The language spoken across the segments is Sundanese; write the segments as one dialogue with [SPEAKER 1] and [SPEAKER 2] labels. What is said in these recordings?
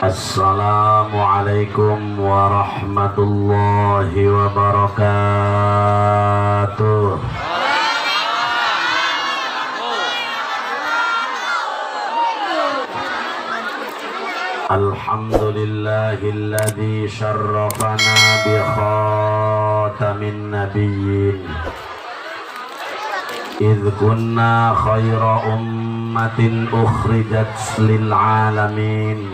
[SPEAKER 1] Assalamualaikum warahmatullahi wabarakatuh. Alhamdulillahilladzi syarrafana bi khatamin nabiyyin idh kunna khaira ummatin ukhrijat lil alamin.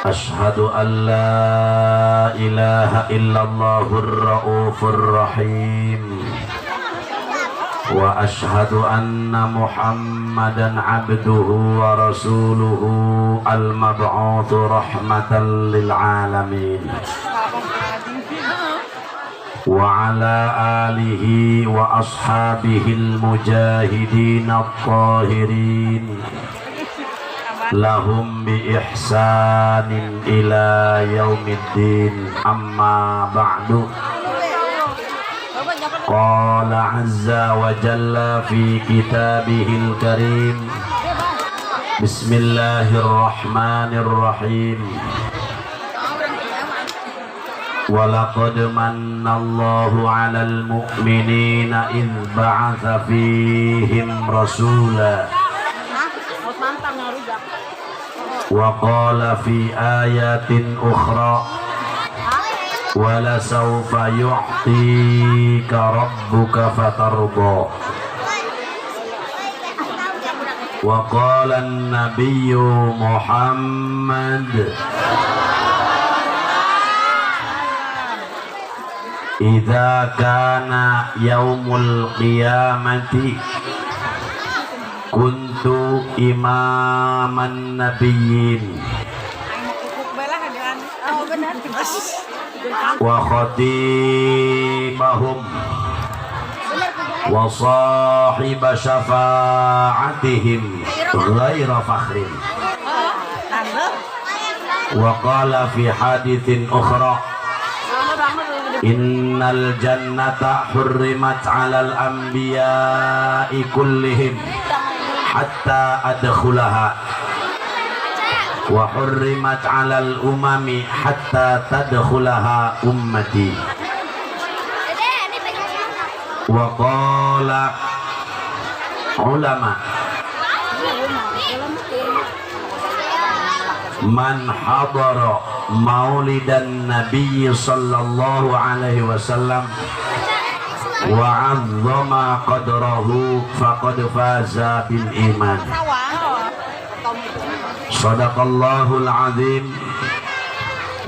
[SPEAKER 1] Ashhadu an la ilaha illallahur raufur rahim wa ashhadu anna Muhammadan abduhu wa rasuluhu al-mab'utsu rahmatan lil alamin wa ala alihi wa ashabihil mujahidin at-tahirin lahum bi ihsanin ila yaumiddin. Amma ba'du. Qala azza wa jalla fi kitabihil karim. Bismillahirrahmanirrahim. Walaqad mannallahu 'alal mu'minina idh ba'atha fihim rasula wa qala fi ayatin ukhra wa la sawfa yu'tika rabbuka fatarda. Wa qala an-nabiyyu Muhammad idza kana yaumul qiyamati kuntu imaman nabiyyin wa khatibahum wa sahiba syafa'atihim ghaira fakhrin. Wa qala fi hadithin ukhra innal jannata hurrimat 'alal anbiya'i kullihim hatta adkhulaha wa hurrimat 'alal umami hatta tadkhulaha ummati. Wa qala ulama man hadara maulidan nabiyyi sallallahu alaihi wasallam wa 'azzama qadrahu faqad faza bil iman. Sadaqallahul azim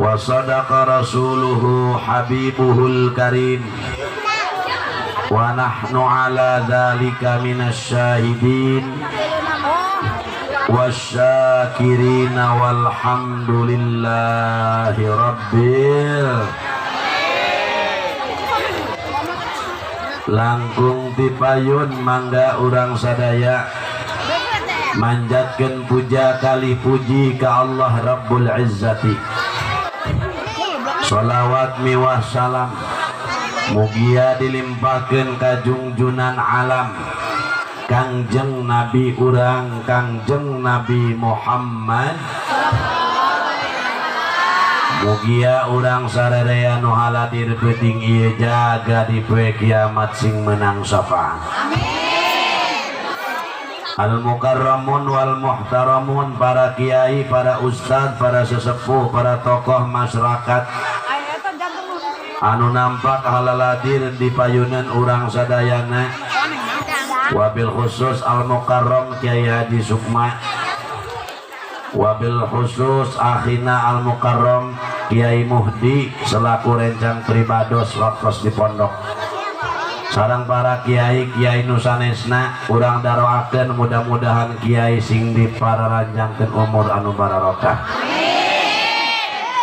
[SPEAKER 1] wa sadaqa rasuluhu habibuhul karim wa nahnu ala dzalika minasy syahidin wasyakirin walhamdulillahi rabbil. Langkung tipayun mangga urang sadaya manjatkeun puja kali puji ka Allah Rabbul Izzati. Sholawat miwah salam mugia dilimpahkeun ka jungjunan alam Kangjeng Nabi urang Kangjeng Nabi Muhammad. Mugia urang sarerea nu haladir peuting ieu jaga di poe kiamat sing menang syafaat. Al mukarramun wal muhtaramun, para kiai, para ustad, para sesepuh, para tokoh masyarakat anu nampak halaladir di payunan urang sadayana, wabil khusus al mukarram Kiai Haji Sukma, wabil khusus akhina al mukarram Kiai Muhdi selaku rencang pribados waktos di pondok, sareng para kiai kiai nu sanesna urang daroakeun mudah-mudahan kiai sing dipararanjangkeun umur anu bararokah.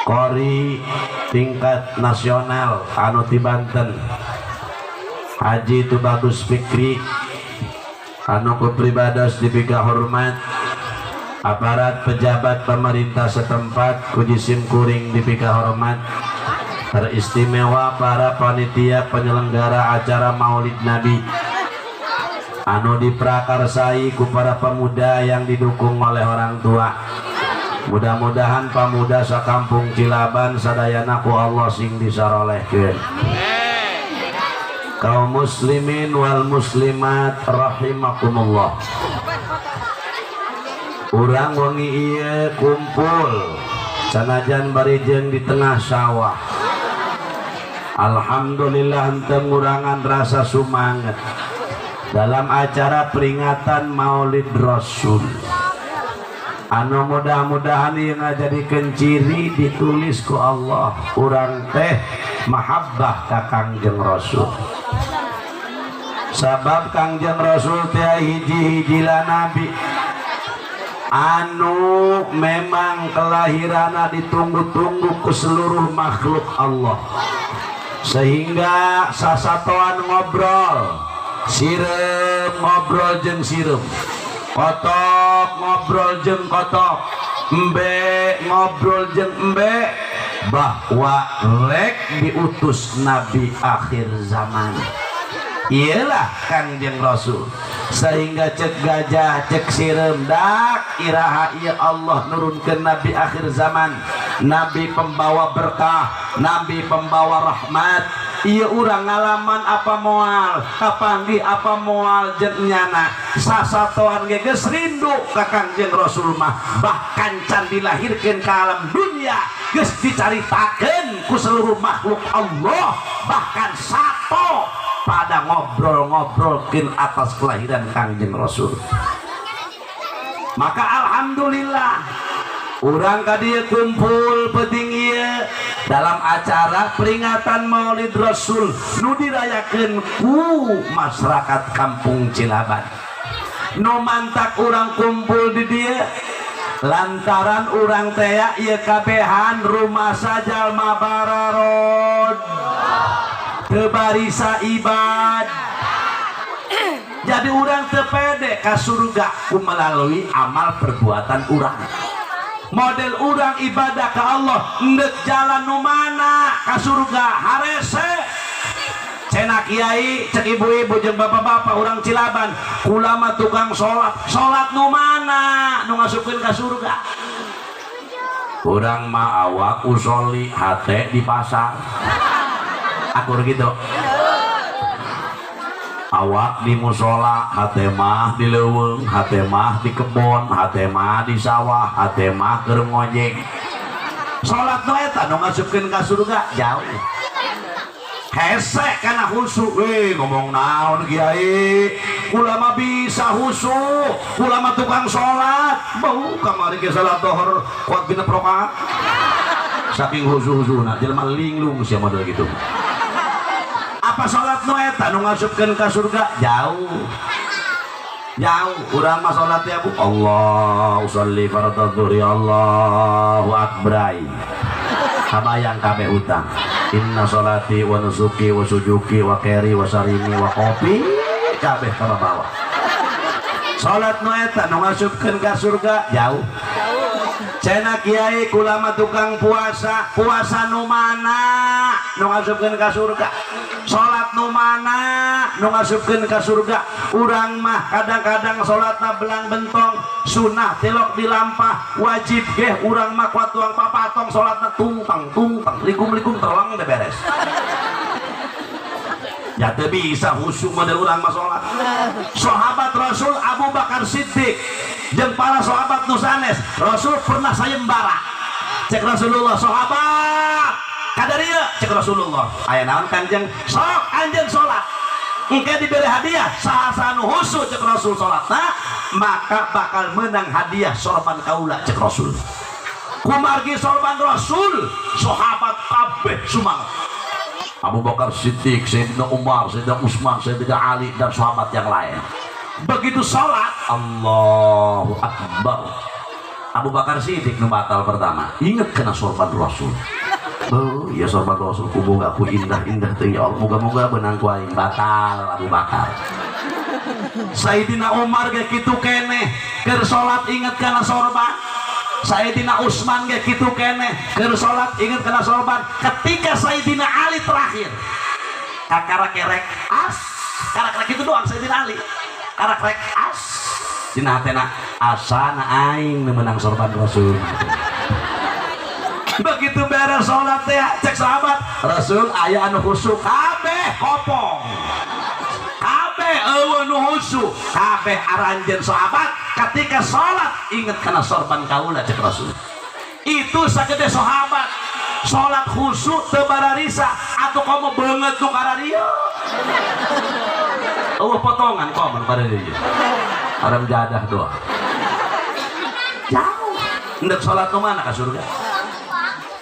[SPEAKER 1] Qori tingkat nasional anu ti Banten Haji Tubagus Fikri anu ku pribados dipika hormat aparat pejabat pemerintah setempat ku jisim kuring dipika hormat Teristimewa para panitia penyelenggara acara Maulid Nabi anu diprakarsai ku para pemuda yang didukung oleh orang tua. Mudah-mudahan pemuda sakampung Cilaban sadayana ku Allah sing disarolehkeun. Kaum muslimin wal muslimat rahimakumullah, urang wengi ieu kumpul sanajan bari jeung di tengah sawah. Alhamdulillah, henteu ngurangan rasa sumanget dalam acara peringatan Maulid Rasul anu mudah-mudahan ieu ngajadikeun ciri ditulis ku Allah urang teh mahabbah ka Kangjeng Rasul, sabab Kangjeng Rasul teh hiji-hijila nabi anu memang kelahiranna ditunggu-tunggu ke seluruh makhluk Allah, sehingga sasatoan ngobrol, sireum ngobrol jeung sireum, kotok ngobrol jeung kotok, embe ngobrol jeung embe, bahwa rek diutus nabi akhir zaman, iyalah Kangjeng Rasul. Sehingga cek gajah, cek sireum, dak iraha ieu Allah nurunkeun nabi akhir zaman, nabi pembawa berkah, nabi pembawa rahmat? Ieu urang ngalaman apa moal, kapanggih apa moal jeung nyana? Sasatoan ge geus rindu ka Kangjeng Rasul mah. Bahkan can dilahirkeun ka alam dunia geus dicaritakeun ku seluruh makhluk Allah, bahkan sato pada ngobrol-ngobrolkeun atas kelahiran Kangjeng Rasul. Maka alhamdulillah urang ka dieu kumpul penting ieu dalam acara peringatan Maulid Rasul nu dirayakeun ku masyarakat Kampung Cilaban. Nu mantak urang kumpul di dieu lantaran urang teh ieu kabehan rumasa jalma bararod, teu barisa ibad. Jadi urang teu pede ka surga ku melalui amal perbuatan urang. Model urang ibadah ke Allah, ndek jalan nu mana ka surga? Harese cenah kiai, cek ibu-ibu jeung bapak-bapak urang Cilaban, "Kula mah tukang salat." Salat nu mana nu ngasupkeun ka surga? Urang mah awak usoli, hate di pasar. Akur gitu? Awak di musola, hate mah di leuweung, hate mah di kebon, hate mah di sawah, hate mah keur ngojek. Salat nu eta nu ngasupkeun ka surga? Jauh. Hese kana husu. "Eh, ngomong naon, kiai? Kula mah bisa husu, kula mah tukang salat." Bau kamari ge salat dohor kuat 6 rakaat, saking husu-husuna. Jelema linglung sia model gitu. Apa salat nu eta nu ngasupkeun ka surga? Jauh, jauh. Urang mah salat ya, Bu, Allah usolli fardhu dhuhri, Allahu akbar, kabayang kabeh utang. Inna sholati wa nusuki wa sujuki wa keri wa sarimi wa kopi kabeh kabawa. Salat nu eta nu ngasupkeun ka surga? Jauh. Cenah kiai, "Kula mah tukang puasa." Puasa nu mana nu ngasupkeun ka surga? Salat nu mana nu ngasupkeun ka surga? Urang mah kadang-kadang salatna belang bentong, sunah tilok dilampah, wajib geh urang mah kuat tuang papatong. Salatna tungtang tungtang, likum-likum, terlang teh beres. Ya teu bisa khusyuk model urang mah salat. Sahabat Rasul Abu Bakar Siddiq jeung para sahabat nu sanes, Rasul pernah sayembara. Cek Rasulullah, "Sahabat, kadarieu." Cek Rasulullah, "Aya naon, Kanjeng?" "Sok anjeun salat, engke diberi hadiah. Saha nu khusyuk," cek Rasul, "salatna, maka bakal menang hadiah sorban kaula," cek Rasul. Kumargi sorban Rasul, sahabat kabeh sumanget. Abu Bakar Siddiq, Sayyidina Umar, Sayyidina Utsman, Sayyidina Ali, dan sahabat yang lain. Begitu sholat, Allahu Akbar. Abu Bakar Siddiq nu batal pertama. Ingat kena sorban Rasul. Oh, ya sorban Rasul ku boga ku indah-indah teh, ya Allah. Moga-moga benang ku aing. Batal Abu Bakar. Sayyidina Umar kayak gitu keneh. Keur salat ingat kana sorban. Sayyidina Utsman ge kitu keneh keur salat inget kana sorban. Ketika Sayyidina Ali terakhir kakara kerek as karak itu doang. Sayyidina Ali karak rek as dina hatena asana aing nu menang sorban Rasul. Begitu beres sholat teh, cek sahabat Rasul, aya anu khusyuk? Kabeh kopong, kabeh euweuh nu khusyuk, kabeh aranjeun sahabat ketika sholat inget kana sorban kaula, cek Rasul. Itu sagede sahabat sholat khusyuk teu bararisa atau komo beungeut nu kararieu euweuh potongan, komo nu kararieu haram jadah doa jauh. Hendak sholat nu mana ka surga?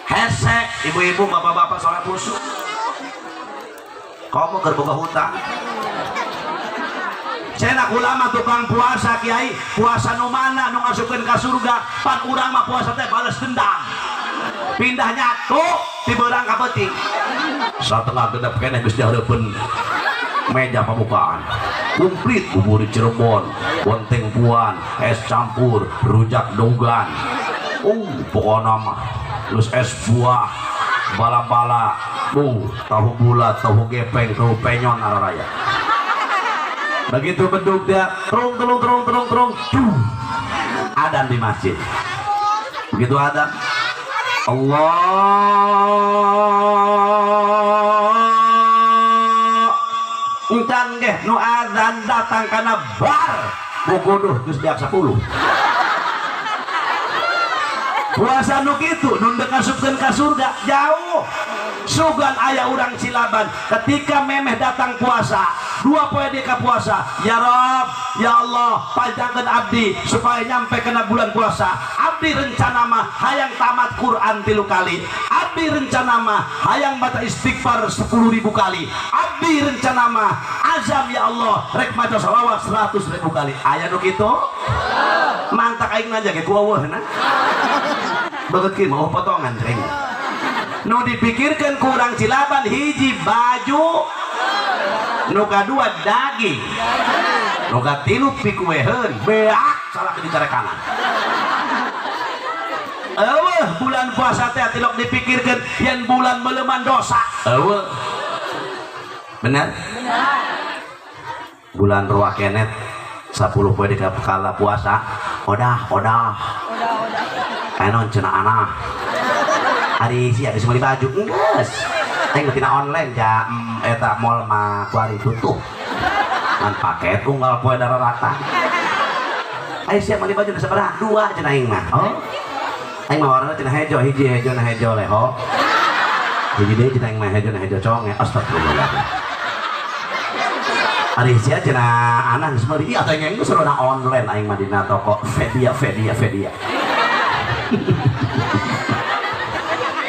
[SPEAKER 1] Hese ibu-ibu, bapak-bapak sholat khusyuk komo keur boga hutang. Cenak ulama tukang puasa, kiai, puasa nu mana nu ngasupkeun ka surga? Pan urang mah puasa teh balas dendam, pindah nyatu ti beurang ka peuting, satengah genep keneh geus dihareupeun meja pembukaan komplit, bubur Cirebon, bonteng puan, es campur, rujak dogan, pokoknya mah terus es buah bala-bala, tahu bulat, tahu gepeng, tahu penyon araraya. Begitu beduk dia terung terung terung terung terung tuh adan di masjid. Begitu adan, Allah encan geh nu adzan datang kana bar bukuduh geus beak 10. Puasa nu kitu nu dek ngasupkeun ka surga jauh. Sugan aya urang Cilaban ketika memeh datang puasa, 2 poe di ka puasa, ya Rob, ya Allah, panjangkan abdi supaya nyampe kena bulan puasa. Abdi rencana mah hayang tamat Quran 3 kali, abdi rencana mah hayang baca istighfar 10.000 kali, abdi rencana mah azam ya Allah rek maca sholawat 100.000 kali. Aya nu kitu? Mantak aing nanya ge ku euweuhna beget kieu mau potongan cing. Nu dipikirkan kurang Cilaban hiji baju, nu kadua daging, nu katilu pikuweheun beak salah dicarekanan. Euweuh bulan puasa teh tilok dipikirkan yang bulan meleman dosa, euweuh. Bener bulan Rua Kenet 10 poe di kala puasa, odah odah kanon cenah anak hari sia geus meuli baju enggeus aing mah tina online ja, eta mall mah kuari tutup ngan paket unggal poe dararata. Aing sia meuli baju sabaraha? Dua cenah aing mah. Oh, aing mah warna cenah hejo, hiji hejo na hejo leho, hiji deui cenah aing mah hejo na hejo conge. Astagfirullah. Ari sia cenah anak geus meuli, iya atuh aing geus na online aing mah dina toko Fedia Fedia Fedia.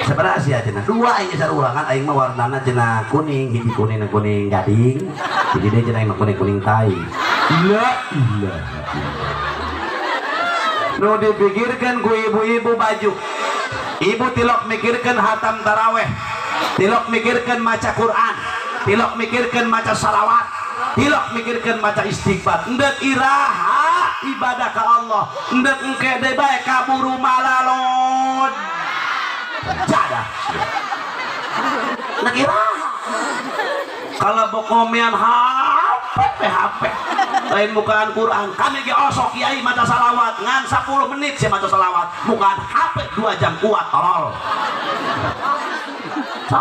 [SPEAKER 1] Sabaraha sia cenah? Dua aing sarua kan aing mah warnana cenah kuning, hiji kuning na kuning gading, hiji deui cenah aing mah kuning kuning tai. La ilaha. Nu dipikirkan ku ibu-ibu baju. Ibu tilok mikirkan hatam taraweh, tilok mikirkan maca Quran, tilok mikirkan maca salawat, tilok mikirkan maca istighfar. Endek iraha ibadah ke Allah, endek engke deui bae kaburu malalod jadah. Endek iraha kalau bokomian HP HP lain bukaan Quran. Kami ge osok kiai maca salawat ngan 10 menit sih maca salawat, bukaan HP 2 jam kuat tolol. So,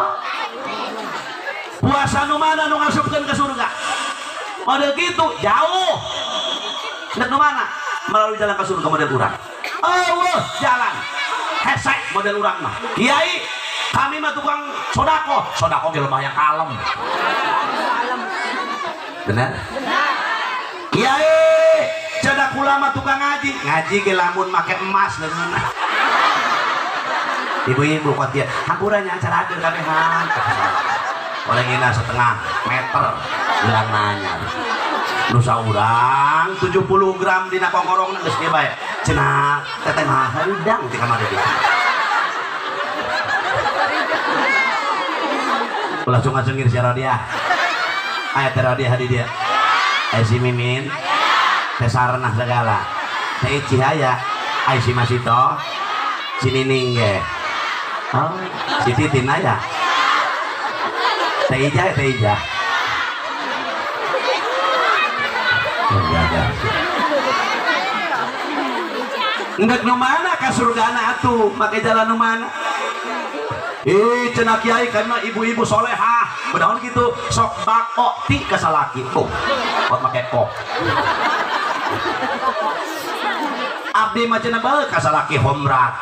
[SPEAKER 1] puasa nu mana nu ngasupkeun ke surga? Model gitu jauh. Ndek nu mana melalui jalan ke surga model urang? Euweuh jalan hese model urang mah. Kiai, kami mah tukang sodako, sodako ge lemah yang kalem. Benar kiai? Cedak ulama tukang ngaji, ngaji ge lamun make emas leungeunna. Ibu-ibu kuat dia hampuranya acara hadir kabehan orang ina setengah meter gelang nanya nu saurang 70 gram dina kongkorongna geus kieu bae cenah teteh mah haridang ti kamari dia. Ulah cungah-cungir si Rodia. Aya teh Rodia di dia. Aya si Mimin. Teh Sarnah segala. Teh Ici aya. Aya si Masito. Si Nining ge. Oh, si Titin aya. Teh Ijah, Teh Ijah. Oh, gagah. Endek nu mana ka surgana atuh, make jalan nu mana? Ih, cenah kiai karena ibu-ibu solehah. Kunaon gitu, sok bako ti ka salaki. Tuh, buat make kok. Abdi mah cenah bae ka salaki homrat.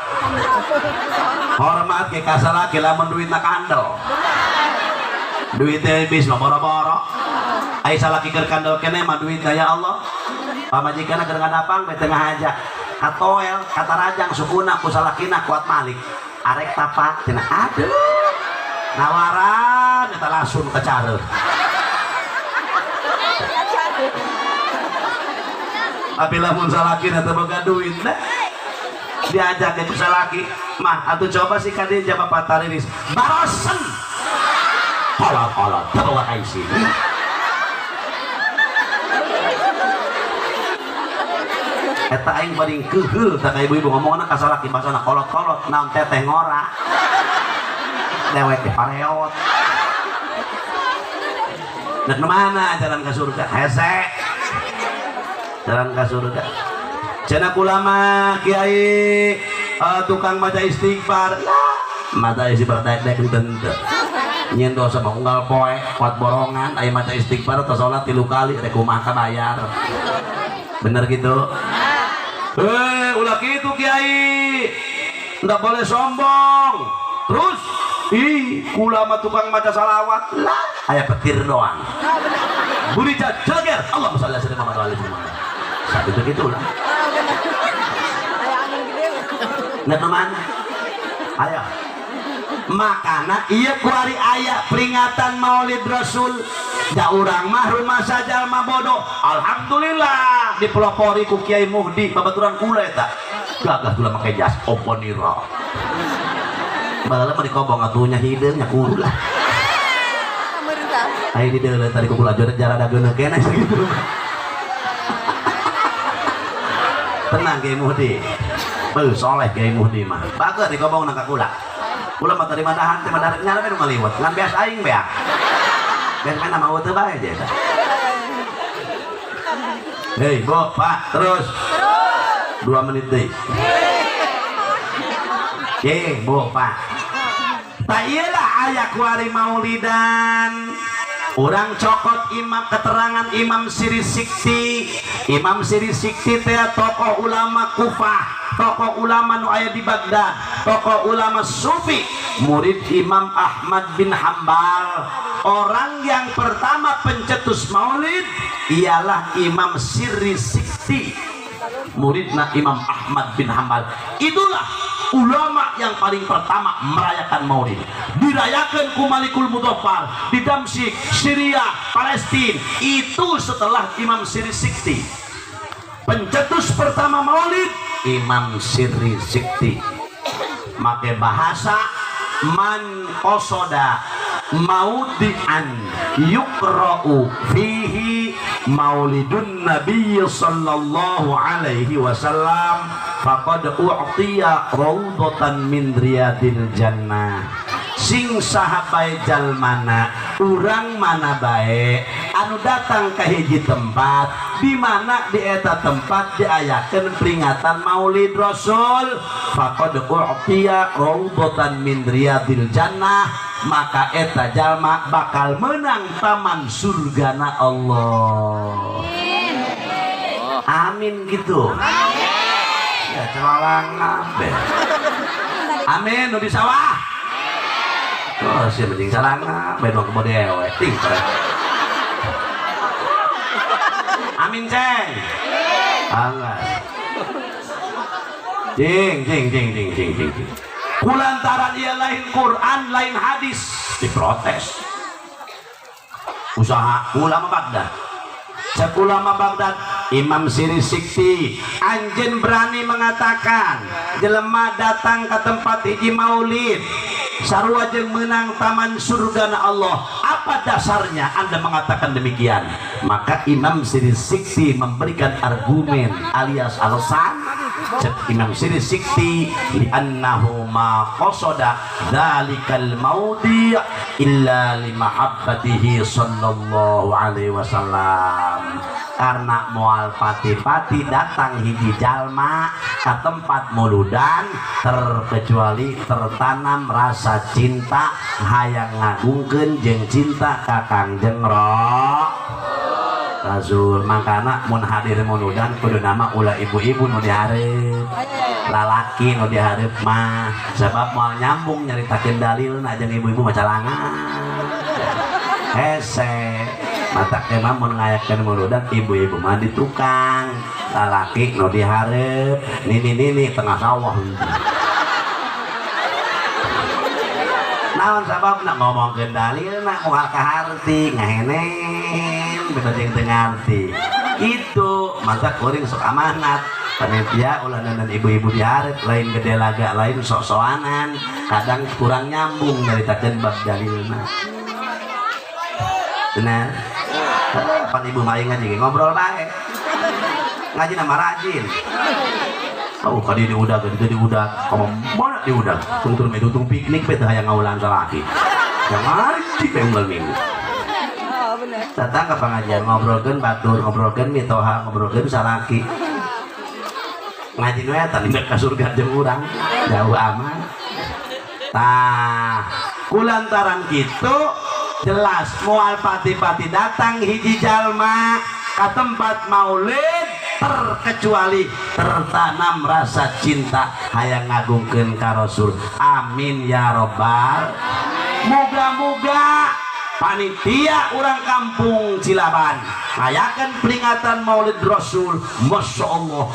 [SPEAKER 1] Hormat ke ka salaki lamun duitna kandel. Duitnya bis mah boro-boro. Ai salaki keur kandel keneh mah duitna ya Allah. Pamajikanna keur ngadapang bae tengah aja. Katoel, katarajang sukuna ku salakina kuat malik. Arek tapak cenah aduh. Nawaran eta langsung ke care. Tapi lamun salakina teu boga duit nah, diajak ke salaki mah atuh coba sih ka dieu jaba patariris barosen. Kolot-kolot teu boga kaisi. Eta aing paling keuheul tah ka ibu-ibu ngomongna ka salaki basana kolot-kolot naon teteh ngora. Dewek teh pareot. Dek mana jalan ke surga? Hese. Jalan ke surga. Cenah ulama kiai tukang maca istighfar. Lah, maca istighfar daek-daek henteu. Nyeun dosa mah unggal poe kuat borongan aya maca istighfar atau salat 3 kali rek kumaha bayar. Bener gitu? Ulah gitu kiai. Nggak boleh sombong. Terus ih, ulama tukang maca salawat lah, aya petir doang. Burica jeleger, Allahumma sholli ala sayyidina Muhammad wa ala alihi Muhammad. Saat itu gitulah. Nggak teman. Ayo. Makana iya kuari aya peringatan Maulid Rasul. Ja urang mah rumah saja mah bodoh. Alhamdulillah dipelopori ku Kiai Muhdi babaturan kula eta. Gagah kula make jas oponira. Baheula mah dikobong atuh nya hideung nya kudu lah. Ayo di deuleu tadi ku kula joret jarada geuneuh keneh sakitu. Tenang Kiai Muhdi. Beuh soleh Kiai Muhdi mah. Bager dikobong na ka kula. Kula mah tadi madahan teh madahan nyala we nu ngaliwet. Ngan beas aing beak. Beas mana mau teu bae aja eta. Hei, Bu, Pak, terus. 2 menit deui. Ye, Bu, Pak. Tak iyalah aya kuari maulidan. Urang cokot imam keterangan Imam Siri Sikti. Imam Siri Sikti teh tokoh ulama Kufah, tokoh ulama nu aya di Baghdad, tokoh ulama Sufi, murid Imam Ahmad bin Hambal. Orang yang pertama pencetus maulid ialah Imam Siri Sikti, muridna Imam Ahmad bin Hambal. Itulah ulama yang paling pertama merayakan maulid. Dirayakan ku Malikul Mudhafar di Damsyik, Syria, Palestina. Itu setelah Imam Siri Sikti. Pencetus pertama maulid Imam Siri Sikti. Make bahasa man qosoda maudi'an yuqra'u fihi maulidun nabiy sallallahu alaihi wasallam faqad u'tiya raudatan min riyadil jannah. Sing saha bae jalmana, urang mana bae anu datang ka hiji tempat di mana di eta tempat diayakeun peringatan Maulid Rasul faqad u'tiya raudatan min riyadil jannah, maka eta jalma bakal menang taman surgana Allah. Amin gitu. Ya celalang kabeh. Amin nu di sawah. Oh, sih mending salanga, bedong kebo dewe, ting. Amin ceng. Anggas. Jing jing jing jing jing jing. Kulantaran ia lain Quran, lain hadis, diprotes. Usaha ulama Baghdad. Cek ulama Baghdad, Imam Siri Sikti, anjeun berani mengatakan jelema datang ke tempat hiji maulid sarua jeung menang taman surga na Allah. Apa dasarnya Anda mengatakan demikian? Maka Imam Siri Sikti memberikan argumen alias alasan. Cek Imam Sirri Sikti, li'annahu ma qasada dzalikal maudi' illa limahabbatihi sallallahu alaihi wasallam, karena moal pati-pati datang hiji jalma ke tempat muludan terkecuali tertanam rasa cinta hayang ngagungkeun jeung cinta ka Kangjeng Rasul. Makana mun hadir muludan kudu nama ulah ibu-ibu nu dihareup, lalaki nu dihareup mah, sebab moal nyambung nyaritakeun dalilna jeung ibu-ibu mah calangan hese. Matak mah mun ngayakeun muludan, ibu-ibu mah di tukang, lalaki nu dihareup, nini-nini tengah sawah. Naon sababna? Ngomongkeun dalilna moal kaharti, ngahenen beda jeung teu ngarti. Itu matak kuring sok amanat panitia ulah dan ibu-ibu dihareup, lain gede laga, lain sok-soanan, kadang kurang nyambung nyaritakeun bab dalilna. Benar. Pan ibu mah ngaji ngobrol bae. Ngaji nama rajin. Oh, kadi diudag, kadi diudag. Kamu mana diudag? Tungtung itu tung piknik pe teu hayang ngaulan salaki. Yang ngaji pe unggal minggu.
[SPEAKER 2] Oh, bener.
[SPEAKER 1] Datang ke pengajian ngobrolkeun batur, ngobrolkeun mitoha, ngobrolkeun salaki. Ngaji nu eta nindak ka surga jeung urang. Jauh amat. Tah, kulantaran kitu jelas moal pati-pati datang hiji jalma ke tempat maulid terkecuali tertanam rasa cinta hayang ngagungkeun ka Rasul. Amin ya robbal. Moga-moga panitia urang kampung Cilaban ngayakeun peringatan Maulid Rasul. Masya Allah,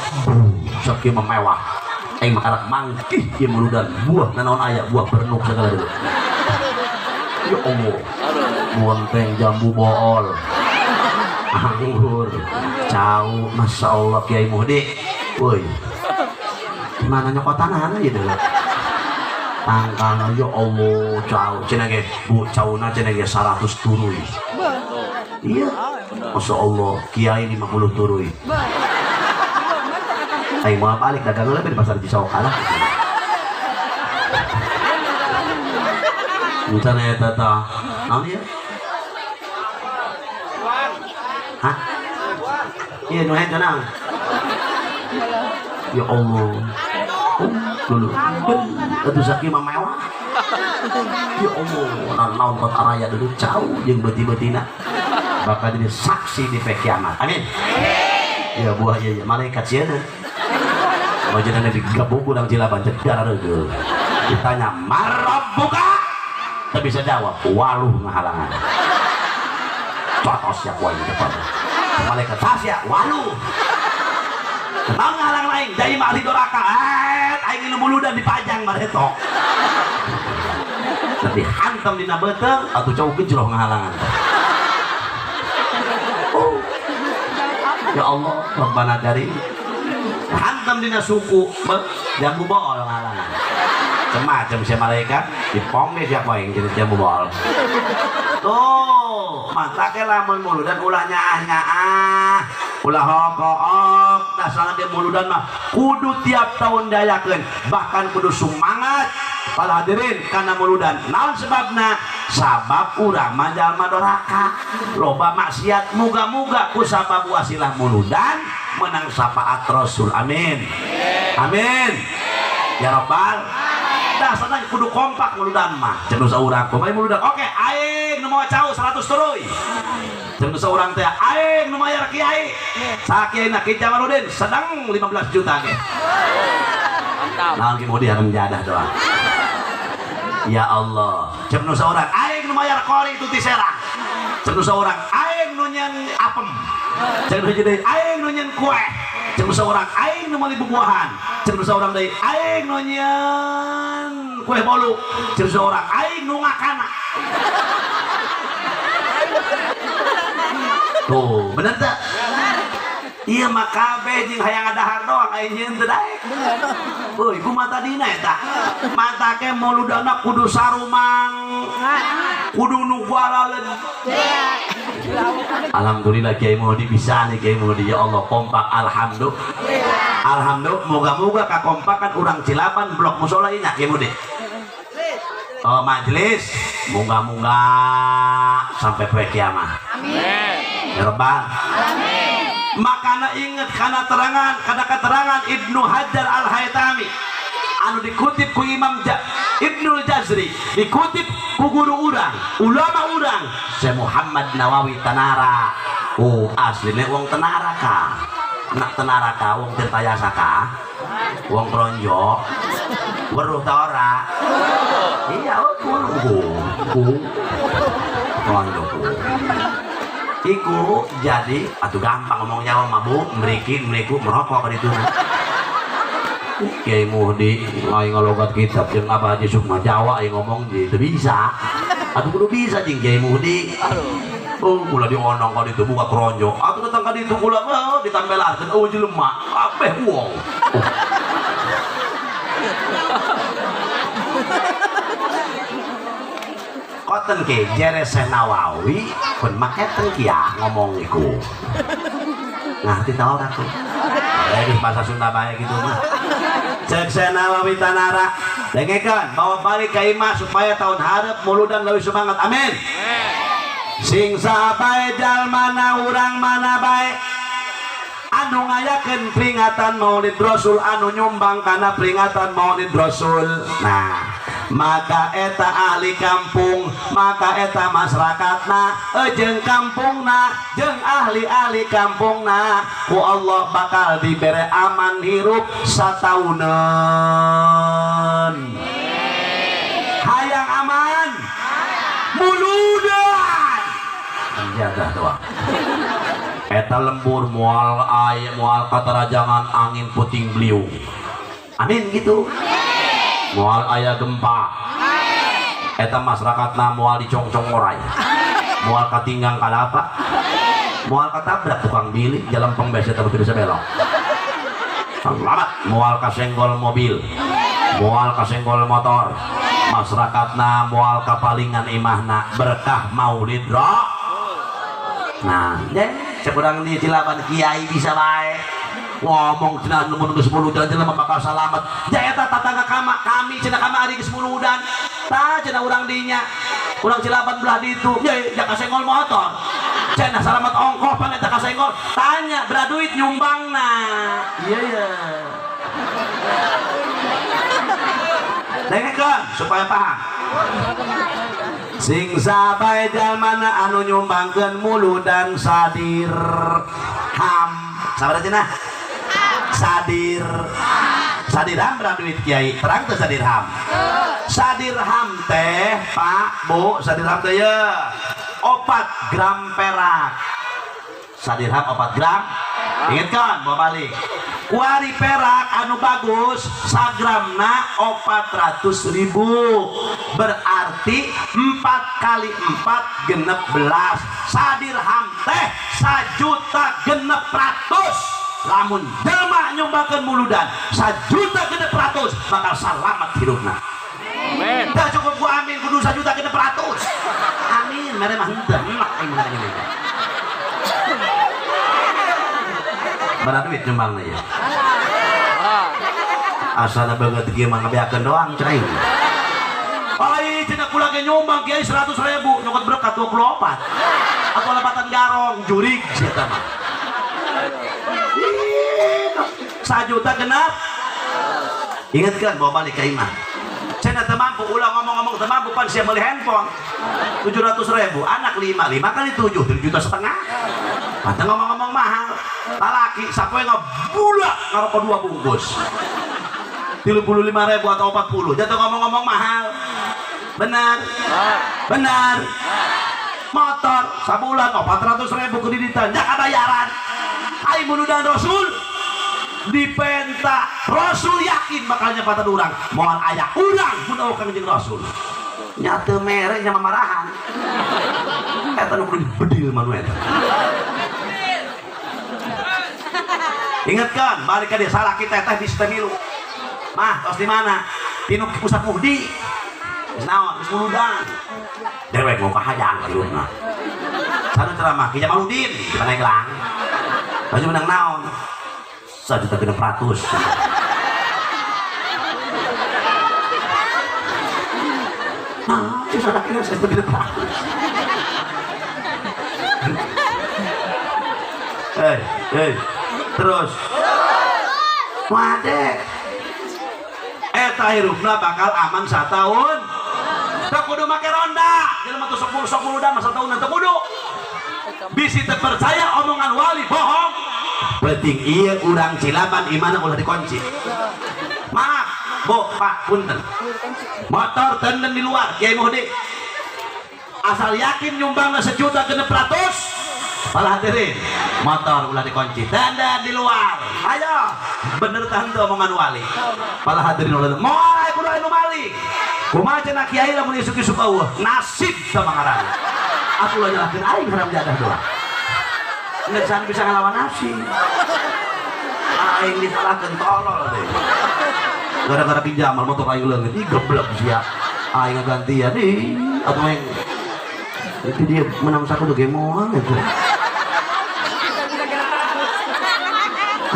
[SPEAKER 1] sakieu mewah. Aing mah karak mangkih ieu muludan buah nanaon aya, buah bernuk segala dulu. Ya Allah, bonteng, jambu bool, anggur, cau, masya Allah. Kiai Muhdi, woi, mana nyokotan aja dulu. Tangkal, ya Allah, cau, cenah ge, bu, cauna cenah ge 100 turuy. Iya, masya Allah, Kiai 50 turuy. Aing mau balik dagang lebih di pasar Cisoka lah. Misalnya eta tah, naon ieu? Hah? Iya, nu henteu naon? Ya Allah. Oh, dulu. Atuh sakieu mah mewah. Ya Allah, naon kota raya dulu jauh jeung beuti-beutina. Bakal jadi saksi di pe kiamat. Amin. Ya buah ya, ya malaikat sieuna. Wajahna digabung urang Cilaban cedar reugeuh. Ditanya, "Marabbuka?" Tak bisa jawab, waluh ngahalangan. Cotos ya kuai di depan. Malaikat tasya, waluh. Naon ngahalangan aing? Jai mah ahli doraka. Aing nu muludan dipajang bareto. Tapi hantam dina beuteung atuh cau gejroh ngahalangan. Oh. Ya Allah, Rabbana dari hantam dina suku, jambu bool ngahalangan. Macam si malaikat dipongge siapa yang jadi jambu bool. Tuh, matake lamun muludan ulah nyaah-nyaah, ulah hokook. Dasarna dia muludan mah kudu tiap tahun dayakeun, bahkan kudu sumangat para hadirin kana muludan. Naon sebabna? Sabab urang mah jalma doraka, loba maksiat. Muga-muga ku sabab wasilah muludan menang syafaat Rasul. Amin. Amin. Ya robbal. Dasarna kudu kompak muludan mah. Jeung nu saurang kumaha muludan? Oke, aing nu mawa cau 100 turuy. Jeung nu saurang teh aing nu mayar kiai. Sa kiai na Ki Jamaludin sedang 15 juta ge.
[SPEAKER 3] Mantap.
[SPEAKER 1] Naon ki mudi akan jadah doang. Ya Allah. Jeung nu saurang aing nu mayar kori itu ti Serang. Jeung nu saurang aing nu nyen apem. Jeung nu jadi aing nu nyen kue. Jeung nu saurang aing nu meuli bubuahan. Jeung nu saurang deui aing nu nyen kue bolu. Jeung saurang aing nu ngakana. Tuh, bener teu? Iya mah kabeh jeung hayang ngadahar doang aing nyeun teu daek. Euy, kumaha tadina eta? Matake muludana kudu sarumang. Kudu nu guaraleun. Alhamdulillah Kiai Muhdi bisa nih Kiai Muhdi, ya Allah kompak alhamdulillah. Alhamdulillah, moga-moga kakompakan urang Cilaban blok musola ini Kiai Mudi. Oh, majelis moga-moga sampai poe kiamat.
[SPEAKER 3] Amin.
[SPEAKER 1] Ya Rabbal. Makana inget kana terangan, kana keterangan Ibnu Hajar Al Haytami anu dikutip ku Imam Ibnul Jazri, dikutip ku guru urang, ulama urang, Syekh Muhammad Nawawi Tanara. Oh, asline wong Tenara ka. Nak Tenara ka wong Tirtayasa ka. Wong Kronjo. Weruh ta ora? Iya, oh, ku. Kronjo ku. Iku jadi atuh gampang ngomong Jawa mah Bu, mriki mriku merokok ka ditu. Kiai Muhdi aing ngalogat kitab jeung Abah Haji Sukma Jawa aing ngomong di teu bisa. Atuh kudu bisa jeung Kiai Muhdi. Oh, kula dionong ka ditu buka kronjo. Atuh datang ka ditu kula oh, ditambelarkeun eueuh jelema, kabeh wong. Oh. Koten ke jere Syekh Nawawi pun maketen kia ngomong iku. Ngerti ta ora tuh? Eh, bahasa Sunda bae gitu mah. Cek Syekh Nawawi Tanara, dengekeun bawa balik ka imah supaya tahun hareup muludan leuwih semangat. Amin. Sing saha bae jalmana urang mana bae anu ngayakeun peringatan Maulid Rasul, anu nyumbang kana peringatan Maulid Rasul. Nah, maka eta ahli kampung, maka eta masyarakatna, jeung kampungna, jeung ahli-ahli kampungna, ku Allah bakal dibere aman hirup sataunan. Hayang aman, muludan. Jaga doa. Eta lembur moal aya moal katarajangan angin puting beliung. Amin gitu. Moal aya gempa. Eta masyarakatna moal dicongcong oray. Moal katinggang kalapa. Moal katabrak tukang bilik jalan pembes eta bisa belok. Selamat moal kasenggol mobil. Moal kasenggol motor. Masyarakatna moal kapalingan imahna berkah Maulid roh. Nah, deh, sekurang di Cilaban kiai bisa bae. Ngomong cenah nu geus muludan jelema bakal salamet. Ja eta tatangga kami cenah kamari geus muludan. Tah cenah urang dinya. Urang Cilaban belah ditu. Ye, ja kasenggol motor. Cenah salamet ongkoh pan eta kasenggol. Tanya bera duit nyumbangna. Iya ya. Dengekeun supaya paham. Sing sabae jalmana anu nyumbangkeun muludan sadirham. Sabaraha cenah? Sadir. Sadirham berapa duit kiai? Terang teu sadirham? Sadirham teh, Pak, Bu, sadirham teh ye 4 gram perak. Sadirham 4 gram. Ingat kan, bawa balik. Kuari perak anu bagus sagramna 400.000, berarti 4 kali 4 genep belas. Sadirham teh 1.600.000. Lamun jelema nyumbangkeun muludan 1.600.000 bakal salamet hidupna.
[SPEAKER 3] Amin.
[SPEAKER 1] Teu cukup ku amin kudu 1.600.000. Amin mere mah henteu enak aing mah gini. Berapa duit nyumbangna ya? Asana banget kieu mah ngabeakeun doang cai. Ai cenah kula ge nyumbang kiai 100.000 nyokot berkat 24. Atau lepatan garong jurig sia eta mah. 1 juta genap. Ingatkan bawa balik ke imah. Cenah teu mampu ulah ngomong-ngomong teu mampu pan sia meuli handphone 700.000, anak 5, 5 kali 7, 7,5 juta. Patah ngomong-ngomong mahal. Talaki sapoe ngebulak ngarokok 2 bungkus. 35.000 atau 40. Jatuh ngomong-ngomong mahal. Benar. Benar. Motor sabulan 400.000 kreditan, jangan bayaran. Ai muludan Rasul dipenta Rasul yakin bakal nyepatan urang. Moal aya urang mun eueuh Kangjeng Rasul. Nyata mere nya mamarahan. Eta nu kudu dibedil manu eta. Ingatkan, balik ka dia salah kita teh bisa milu. Mah, tos di mana? Tinu Ustaz Muhdi. Geus naon? Geus muludan. Dewek mau kahayang ka dieu. Sanu ceramah Ki Jamaludin di Pandeglang. Baju menang naon? 1.600.000. Nah, 1.600.000. Eh, eh, terus. Wade. Eta hirupna bakal aman satahun. Teu kudu make ronda. Jelema teu 10 10 dah masa tahun teu kudu. Bisi teu percaya omongan wali bohong. Penting ieu urang Cilaban imana ulah dikunci. Maaf, Bu, Pak, punten. Motor tenden di luar, Kiai Muhdi. Asal yakin nyumbangna 1.600.000. Para hadirin, motor ulah dikunci, tenden di luar. Ayo, bener tahan tuh omongan wali. Para hadirin ulah moal kudu anu mali. Kumaha cenah kiai lamun isuk-isuk eueuh, nasib sama ngaranna. Atuh ulah nyalahkeun aing haram jadah doang. Ngecan bisa ngelawan nafsi. Aing disalahkeun tolol deh. Gara-gara pinjaman motor aing leungit, ih geblek sia. Aing ngagantian ih, atuh aing itu dia menang sakudu ge moal itu.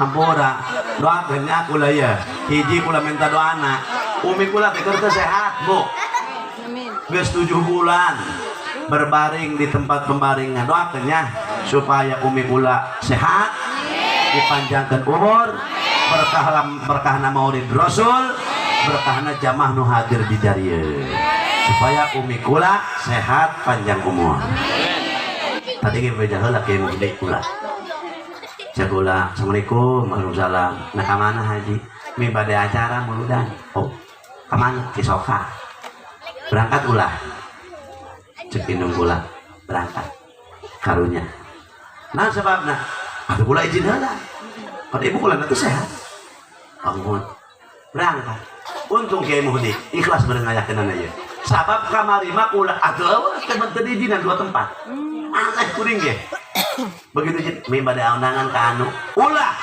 [SPEAKER 1] Ampura, doakeun nya kula ya. Hiji kula minta doana. Umi kula teh keur teu sehat, Bu.
[SPEAKER 2] Amin.
[SPEAKER 1] Geus 7 bulan berbaring di tempat pembaringan. Doakeun nya supaya umi kula sehat, dipanjangkan umur, berkah berkahna maulid Rasul, berkahna jamaah nu hadir di dieu. Supaya umi kula sehat panjang umur. Tadi ge beja heula ke Muhdi kula. Cek kula, Assalamualaikum, waalaikumsalam. Nah ka mana haji? Mi bade acara muludan. Oh, ka mana? Cisoka. Berangkat ulah. Cek indung kula, berangkat. Karunya. Nah sebabna, atuh kula izin heula. Kan ibu kula teh sehat. Ampun. Berangkat. Untung Kiai Muhdi ikhlas bareng ngayakeunana ieu. Sabab kamari mah kula atuh teh teu diizinan dua tempat. Aneh kuring ge. Begitu izin, mi bade undangan ka anu. Ulah.